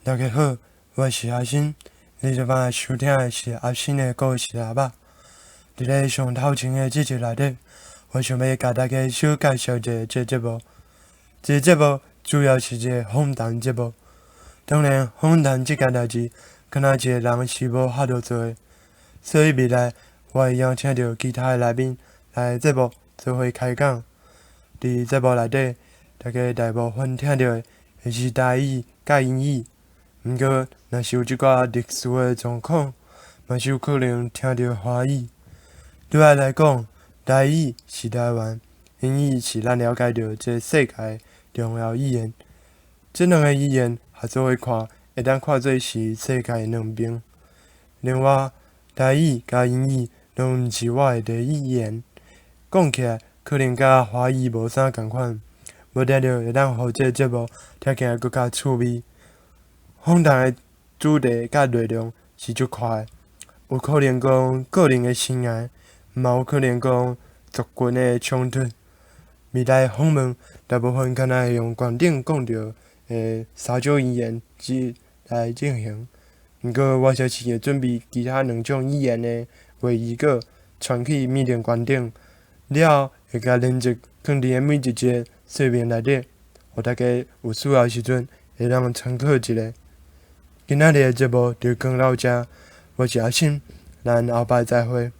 大家好，我是阿新。你這擺收聽的是阿新的故事阿肉。佇咧上頭前的這集內底，我想欲共大家小介紹一下這節目。這節目主要是一個訪談節目。當然，訪談這件代誌，敢若一個人是無法度做的，所以未來我會邀請著其他的來賓來節目做伙開講。佇節目內底，大家大部分聽著的會是台語佮英語。毋過，若是有一寡特殊的狀況，嘛是有可能聽著華語。對我來講，台語是台灣，英語是咱了解著這世界重要語言。這兩個語言合做伙看，會當看做是世界的兩邊。另外，台語佮英語攏毋是我的第一語言，講起來可能佮華語無啥仝款，無定著會當予這節目聽起來閣較趣味。訪談的主題佮內容是足闊的，有可能講個人的生涯，嘛有可能講族群的衝突。未來訪問大部分敢若會用館長講著的三種語言之一來進行。毋過我隨時會準備其他兩種語言的會議稿，傳去緬甸館長，了後會共連結放佇每一集說明內底，予大家有需要的時陣會當參考一下。今仔日的節目就講到遮，我是阿新，咱後擺再會。